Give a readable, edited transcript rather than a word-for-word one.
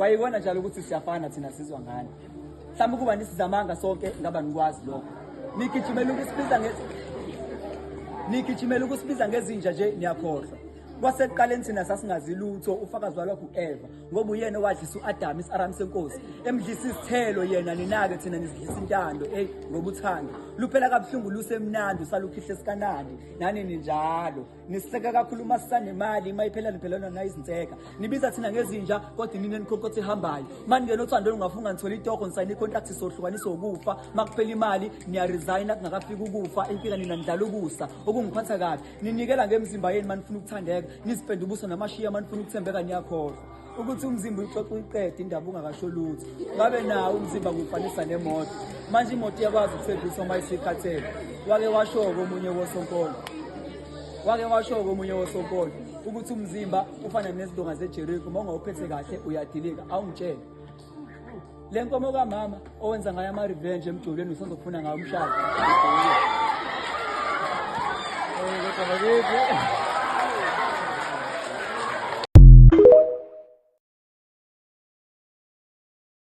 Kwayibona njalo ukuthi siyafana thina sizwa ngani. Mhlawumbe kuba nisizamanga sonke ngaba nikwazi lokho. Nigijimela ukusibiza nge Nigijimela ukusibiza ngezinja nje niyakhohlwa. Kwasekuqaleni thina sasingazi lutho, ufakazi walokho u-Eva, ngoba uyena owadlisa u-Adamu isaramu senkosi, emdlisa isithelo yena, ninake thina nisidlisa intando, eyi ngoba uthando luphela kabuhlungu lusemnandi, usalukhihle sikanandi, nani ninjalo nisihleka kakhulu uma sisanemali, uma iphela niphelelwa nayizinseka, nibiza thina ngezinja kodwa inini enikhonkotha ehambayo. Uma ningena othandweni ungafunga nithola itoho, nisayina i-contract, sohlukaniswa ukufa. Uma kuphela imali niyaresigna kungakafiki ukufa. Inkinga nina nidlala ukusa okungiphatha kabi, ninikela ngemizimba yenu manifuna ukuthandeka, nizipende ubuso namashiya manifuna ukuthembeka. Niyakhohlwa ukuthi umzimba uyixoxa uyiqede indaba ungakasho lutho. Ngabe nawo umzimba kuwufanisa nemoto, manje imoto iyakwazi ukuseviswa uma isikhathele. Wake washo komunye wosonkolo, wake washo komunye wosonkolo ukuthi umzimba ufana nezindonga zeJeriko, uma ungawuphethe kahle uyadilika. Awungitshele le nkomo kamama owenza ngayo ama-revenge emjolweni, usazofuna ngayo umshado. Kodwa bakithi.